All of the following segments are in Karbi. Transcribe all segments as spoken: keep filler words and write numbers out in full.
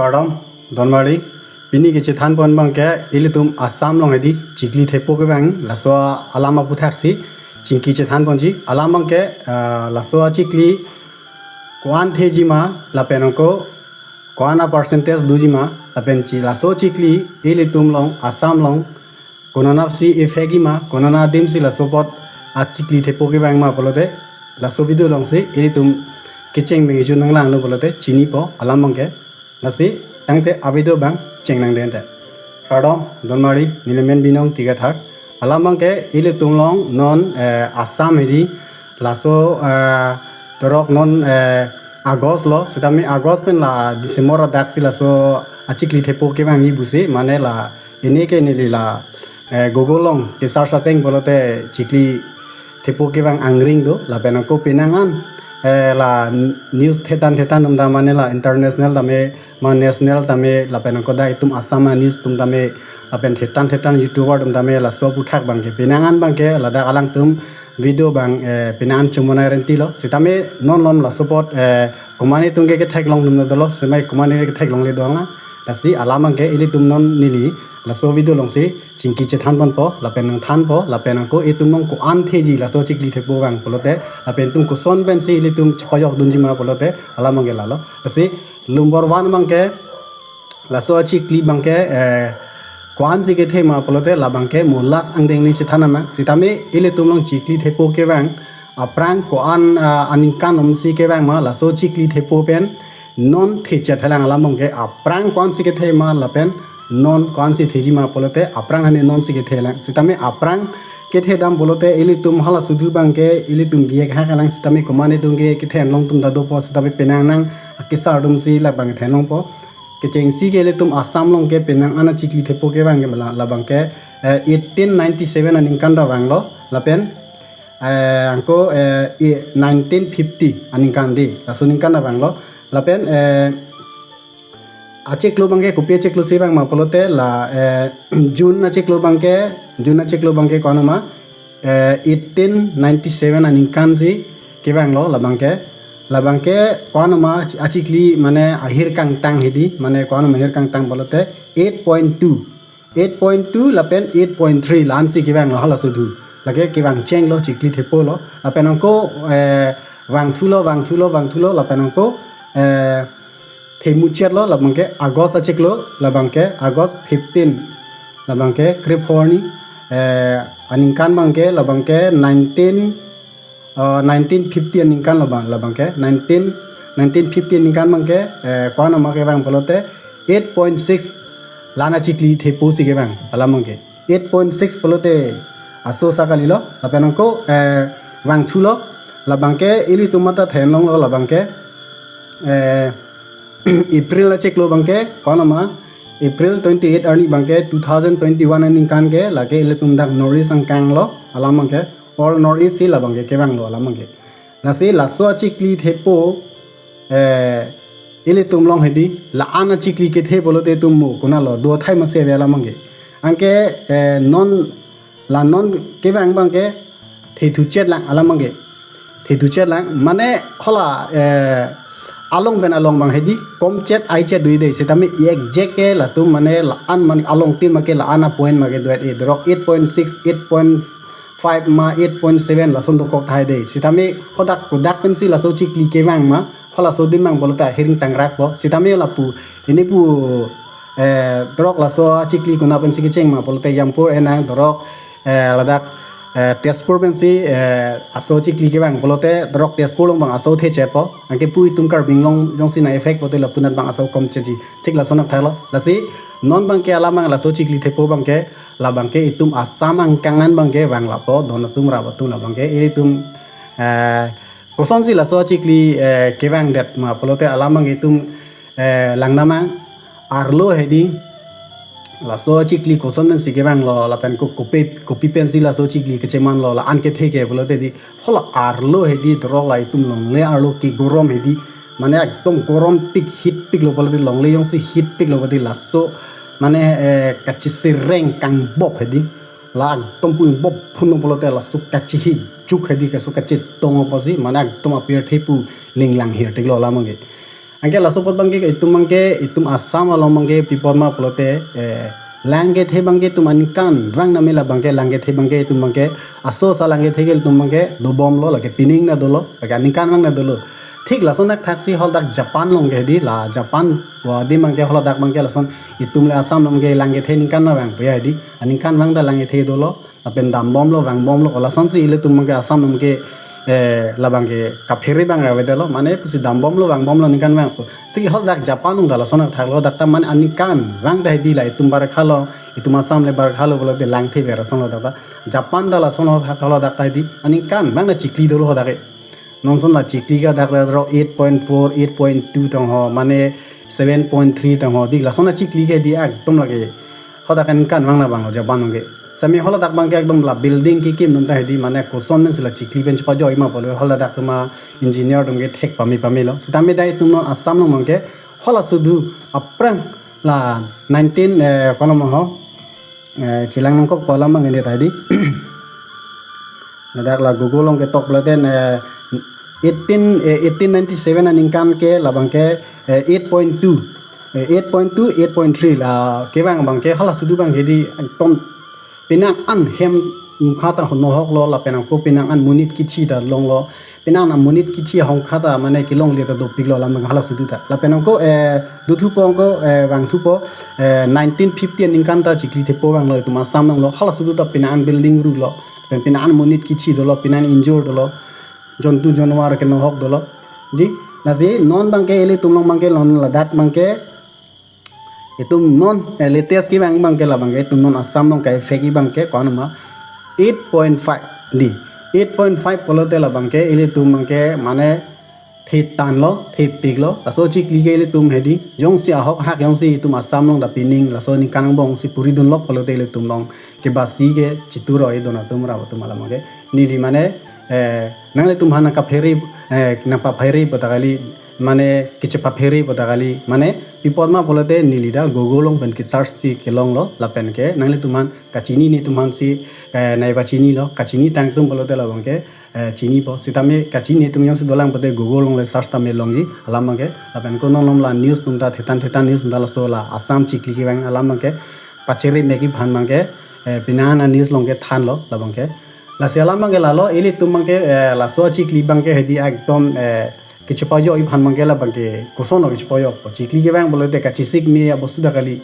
Kardom, donmari, pini kechethan pon abangke ilitum Assam along hedi chikli thepo kevang, laso alam aputhak si chingki chethan ponji. Alam abangke, ah, laso achikli ko-an theji ma, lapen ako ko-an a percentage doji ma, lapen chi laso chikli ilitum along, Assam along, konanap si effect ji ma, konana adim si laso apot achikli thepo kevang ma pulote, laso video along si ilitum kecheng mengju nanglanglo pulote chinipo alam abangke. Lasi tangte a video abang chengnang dente. Kardom, donmari, neli men Binong Tigathak. Alam abangke ilitum along non, eh, Assam hedi laso, eh, torok non, eh, August lo, sitame August pen la December adak si laso achikli thepo kevangji pusi, mane la ini ke neli la, eh, Google along ke search ateng pulote chikli thepo kevang angring do, lapen ako penang an, eh, la news thetan thetan atum ta mane la international tame, ma national tame, lapen ako dak itum Assam a news atum tame, lapen thetan thetan YouTuber atum tame, laso aputhak abangke penang an abangke ladak alangtum video abang, eh, penang an chomona renti lo. Sitame non lom laso apot, eh, komatne atum ke ketheklong atum dolo, semai komatne ketheklongle do-ang. Lasi alam abangke ilitum non neli laso video along si chingki chethan ponpo, lapen nangthanpo, lapen ako itum along ko-an theji laso chikli thepo vang pulote, lapen itum koson pensi ilitum chepajok dunji ma pulote, alam abangke lalo. Lasi number one abangke, laso achikli abangke, eh, ko-an si kethe ma pulote, labangke molasang dengli chethan nama. Sitame ilitum along chikli thepo kevang, aphrang ko-an, ah, aningkan om si kevang ma, laso chikli thepo pen non thechet helang alam abangke, aphrang ko-an si kethe ma lapen non ko-an si theji ma pulote, aphrang hane non si kethe lang. Sitame aphrang kethe dam pulote ilitum hala sudu abangke ilitum biek hak lang, sitame komatne atum ke kethe long atum ta dopo, sitame penang nang akesar atum si labang kethe longpo. Kechengsi ke ilitum Assam along ke penang an achikli thepo kevang ke la, labangke, eh, eighteen ninety-seven aningkan ta vanglo, lapen, eh, ako, eh, i-, nineteen fifty aningkan di, laso aningkan ta vanglo. Lapen, eh, achiklo abangke kopi achiklo si vang ma pulote la, eh, June achiklo abangke, June achiklo abangke ko-an ma, eh, eighteen ninety-seven aningkan si kevanglo labangke. Labangke ko-an ma achi-, achikli mane ahir kangtang hedi, mane ko-an ma ahir kangtang pulote eight point two. Eight point two lapen eight point three la-an si kevanglo hala sudu. Lake kevang chenglo, chikli thepo lo. Lapen ako, eh, vangthulo, vangthulo, vangthulo, lapen ako, eh, themuchetlo, labangke August achiklo, labangke August fifteen, labangke krip horni, eh, aningkan abangke, labangke nineteen, eh, nineteen fifty aningkan lo bang, labangke nineteen, nineteen fifty aningkan abangke, eh, ko-an ma kevang pulote eight point six la-an achikli thepo si kevang alam abangke. Eight point six pulote aso sa kalilo, lapen ako, eh, vangthulo, labangke ilitum mata thenlonglo labangke, eh, April achiklo abangke, ko-an ma, April twenty-eight arni abangke two thousand twenty-one aningkan ke, lake ilitum dak North East angkang lo alam abangke, all North East si labangke kevanglo alam abangke. Lasi laso achikli thepo, eh, ilitum along hedi, la-an achikli kethe pulote itum mo konatlo do thai masi ave alam abangke. Anke, eh, non, la non kevang abangke thethuchet lang alam abangke. Thethuchet lang, mane hala, eh, along pen along abang hedi, komchet aichet do-i de, sitame exact ke latum mane la-an mane along tin make la-an a point make do-et e, dorok eight point six, eight point five ma, eight point seven lason dokok tahai de. Sitame hadak kodak pensi laso chikli kevang ma, halaso adim abang pulote ahir ingtang rakpo. Sitame lapu, ini pu, eh, dorok laso achikli konat pensi kecheng ma pulote Yampur enang, dorok, eh, ladak, eh, Tezpur pensi, eh, aso chikli kevang pulote dorok Tezpur along abang aso thechetpo. Anke pu itum Karbi Anglong jongsi na effect pulote lapunat abang aso komchetji. Thik lason athalo. Lasi non abangke alam abang laso chikli thepo abangke, labangke itum Assam angkang an abangke vang lapo, don atum rap atum labangke, ilitum, eh, kosonsi laso achikli, eh, kevangdet ma pulote alam abang itum, eh, langdamang, arlo hedi, laso achikli koson pensi kevanglo, lapen ko kopi, kopi pensi laso chikli kechemanlo, la-an kethe ke pulote di, hala arlo hedi dorok la itum longle arlo ke gorom hedi, mane ekdom gorom pik, heat pik lo pulote, longle jongsi heat pik lo pulote laso, mane, eh, kachesireng kangbop hedi. La ekdom pu ingbop phun lo pulote laso kachehi juk hedi, kaso kachetong apotsi, mane ekdom apirthe pu linglang hirtiklo alam abangke. Anke laso apot abangke itum abangke itum Assam along abangke pi apot ma pulote, eh, lang kethe abangke itum aningkanvang name la abangke lang kethe abangke itum abangke aso sa lang kethe ke itum abangke dobomlo, lake pining ta dolo, lake aningkanvang ta dolo. Thik lason athak si haladak Japan along ke hedi, la Japan Guwahati abangke haladak abangke lason itum le Assam along ke lang kethe aningkan nangvangpo ya hedi, aningkanvang ta lang kethe dolo. Lapen dambomlo, vangbomlo, kolasonsi ilitum abangke Assam along ke, eh, labangke kaphere abang avedetlo, mane pusi dambomlo, vangbomlo, aningkanvangpo. Siki haladak Japan along ta lason athaklo, dak ta mane aningkanvang ta hedi, la itum Barakha along, itum Assam le Barakha along pulote lang kethe ave asonlo dak ta. Japan ta lason athaklo dak ta hedi, aningkanvang ta chikli dolo hadak ke. Non ason la chikli ke dak ta ro eight point four, eight point two tang ho, mane seven point three tang ho, di lason ta chikli ke di ekdom lake hadak aningkanvang nangvanglo Japan along ke. Sitame haladak abangke ekdom la building kekim atum ta hedi, mane koson pensi la chikli pen chepajoi ma pulo, haladak atum a-engineer atum ke thek pame pamelo. Sitame dak itum non Assam along abangke hala sudu aphrang la nineteen, eh, kono ma ho, eh, chelang nangkokpo alam abang ini ta hedi. Ladak la Google along ketok pulote, eh, eighteen, eh, eighteen ninety-seven aningkan ke labangke, eh, eight point two, eh, eight point two, eight point three la kevang abangke hala sudu abangke di ekdom penang an hem hongkha ta nohoklo, lapen ako penang an monit kithi ta longlo, penang an monit kithi hongkha ta mane kelongle ta dopiklo alam abang hala sudu ta. Lapen ako, eh, dothupo ako, eh, vangthupo, eh, nineteen fifty aningkan ta chikli thepo vanglo itum Assam alonglo, hala sudu ta penang an building rulo, pen penang an monit kithi dolo, penang an injure dolo, jontu jonwar kenohok dolo. Di, lasi non abangke ilitum along abangke non ladak abangke itum non, eh, latest kevang abangke labangke itum non Assam along ka-effect abangke ko-an ma eight point five di. Eight point five pulote labangke ilitum abangke mane thetanlo, thepiklo. Laso chikli ke ilitum hedi, jongsi ahok hak jongsi itum Assam along ta pining laso aningkan angbong si puri dunlok pulote ilitum along kebasi ke chituroi dun atum ra atum alam abangke. Neli mane, eh, nanglitum aphan nangkaphere, eh, nangpaphere pu ta kali, mane kachepaphere pu ta kali, mane pi apot ma pulote neli dak Google along pen ke-search ti kelonglo, lapen ke nanglitum aphan kachini netum aphan si, eh, nangpachinilo, kachini tang atum pulote labangke, eh, chinipo. Sitame kachini netum jongsi dolang pulote Google along le search tame longji alam abangke. Lapen ko non non la news atum ta thetan thetan news atum ta laso la Assam chikli kevang alam abangke pachere meki aphan abangke, eh, penang an news along kethanlo labangke. Lasi alam abangke lalo ilitum abangke, eh, laso chikli abangke hedi ekdom, eh, kachepajoi aphan abangke labangke kosonlo kachepajoi. Chikli kevang pulote kachesik me abostu ta kali.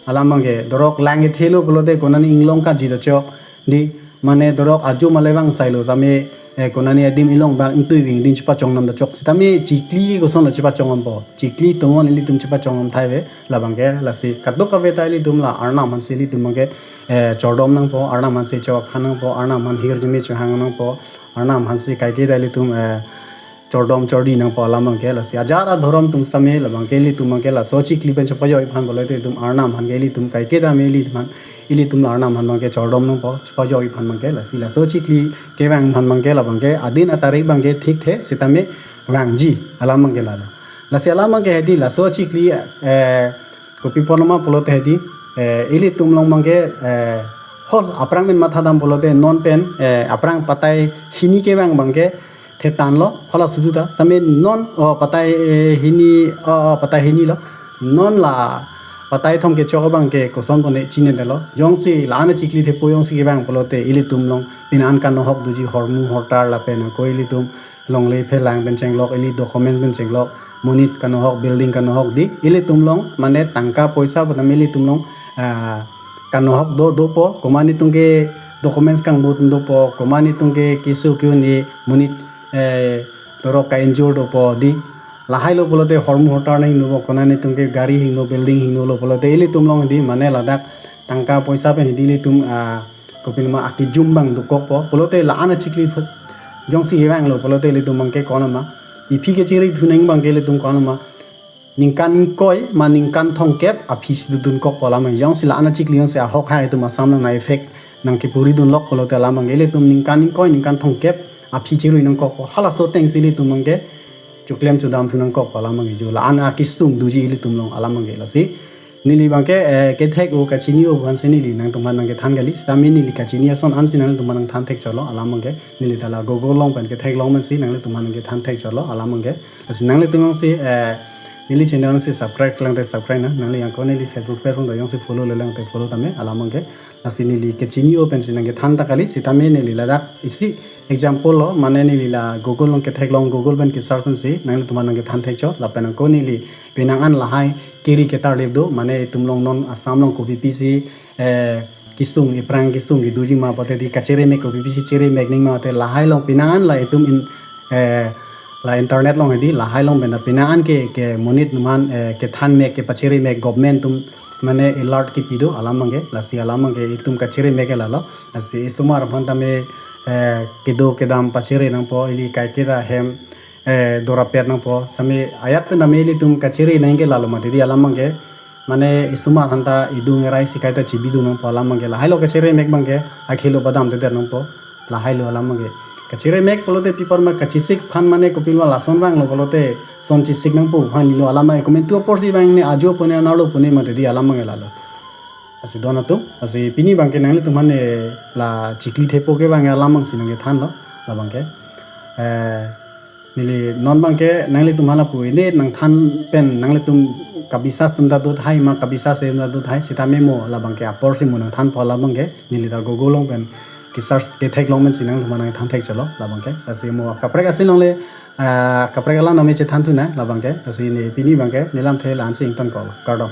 Alam abangke dorok lang kethelo pulote konane inglong kaji do chok. Di, mane dorok ajo male vangsailo sitame, eh, konane adim inglong bang ingtui ving din chepachong nam do chok. Sitame chikli kosonlo chepachong nampo. Chikli tongon ilitum chepachong nam thai ave labangke. Lasi kadokave ta ilitum la Arnam aphan si ilitum abangke, eh, chordom nangpo, Arnam aphan si chokhan nangpo, Arnam aphan hirjume chohang nangpo, Arnam aphan si kaike ta ilitum, eh, chordom chordi nangpo alam abangke. Lasi ajar adhorom atum sitame labangke ilitum abangke laso chikli pen chepajoi aphan pulote ilitum Arnam aphan ke ilitum kaike ta me ilitum aphan, ilitum la Arnam aphan abangke chordom nangpo chepajoi aphan abangke. Lasi laso chikli kevang aphan abangke labangke adin atarik abangke thik the sitame vangji alam abangke lalo. Lasi alam abangke hedi laso chikli, eh, kopi apot ma pulote hedi, eh, ilitum along abangke, eh, hol aphrang pen mathadam pulote non pen, eh, aphrang patai hini kevang abangke thetanlo, hala sudu ta. Sitame non, oh, patai, eh, hini, oh, oh, patai hinilo. Non la patai thom kechok abangke koson pone chinedetlo. Jongsi la-an chikli thepo jongsi kevang pulote ilitum along penang an kanohok doji, hormu hortar lapen ako ilitum longle phelang pen chenglok, ili documents pen chenglok, monit kanohok, building kanohok di, ilitum along, mane tangka poisa pu tame ilitum along, ah, kanohok do, dopo, komat netum ke documents kangbo atum dopo, komat netum ke keso ke-un-e monit, eh, dorok ka-injure dopo di, lahailo pulote hormu hortar nangdo, konat netum ke gari hingno, building hingnolo pulote ilitum along di, mane ladak tangka poisa pen hedi ilitum, ah, kopima akejum abang dokokpo. Pulote la-an chikli phu-, jongsi kevanglo pulote ilitum abangke ko-an ma, iphi kechiri thunang abangke ilitum ko-an ma, ningkan ingkoi ma ningkan thomkep aphi si dodunkokpo alam abang. Jongsi la-an chikli jongsi ahok hai itum Assam along nang-effect nangkepuri dunlok pulote alam abangke ilitum ningkan ingkoi ningkan thomkep aphi chirui nangkokpo. Halaso ateng si ilitum abangke choklem chodam thu nangkokpo alam abangke, jo la-an akesung doji ilitum along alam abangke. Lasi neli abangke, eh, kethek-o kachini-o aphan si neli nangtumphan nangkethan kali. Sitame neli kachini ason ansi nangtumphan nangthan thekchotlo alam abangke. Neli ta la Google along pen ketheklong pensi nangtumphan nangkethan thekchotlo alam abangke. Lasi nanglitum jongsi, eh, Neli channel si subscribe lang te subscribe nang, nangli ako neli Facebook page along ta jongsi follow le lang te follow tame alam abangke. Lasi neli kechini-o pensi nangkethan ta kali, sitame neli ladak isi example lo, mane neli la Google along ketheklong, Google pen ke-search pensi nanglitum aphan nangkethan thekchot, lapen ako neli penang an lahai kiri ketarlip do, mane itum along non Assam along kopi pisi, eh, kesung, iphrang kesung kedoji ma pulote di kacheremek kopi pisi cheremek nangji ma pulote lahai along penang an la itum in, eh, la internet along hedi lahai along pen penang an ke, ke monit atum aphan, eh, kethanmek kepacheremek government atum mane alert kepi do alam abangke, lasi alam abangke itum kacheremek ke lalo, lasi isomar aphan tame, eh, kedo kedam pachere nangpo, ili kaiketa hem, eh, dorapet nangpo, sami ajat pen tame ilitum kachere nangji ke lalo mati di alam abangke, mane isomar aphan ta idung erai si kaita chibidun nangpo alam abangke, lahai lo kacheremek abangke, akhei lo padamdedet nangpo, lahai lo alam abangke. Kacheremek pulote pi apot ma kachesik aphan mane kopilo lason vanglo pulote son chesik nangpo aphan lo alam abangke, komantu apor si vang ne ajo pu ne anerlo pu ne mati di alam abangke lalo. Lasi don atum, lasi pini abangke nanglitum aphan ne la chikli thepo ke abangke alam abangsi nangkethanlo, labangke. Eh, neli non abangke nanglitum aphan lapu ini nangthan pen nanglitum kabisas atum ta do tahai ma kabisas atum ta do tahai, sitame mo labangke apor si mo nangthanpo labangke, neli ta Google along pen ke-search ketheklong pensi nanglitum aphan nangthan thekchotlo labangke. Lasi mo kaprek asin longle, ah, kaprek alam tame chethan thu nang labangke. Lasi ne pini abangke nelamthe la-ansi ingtonkoklo, kardom.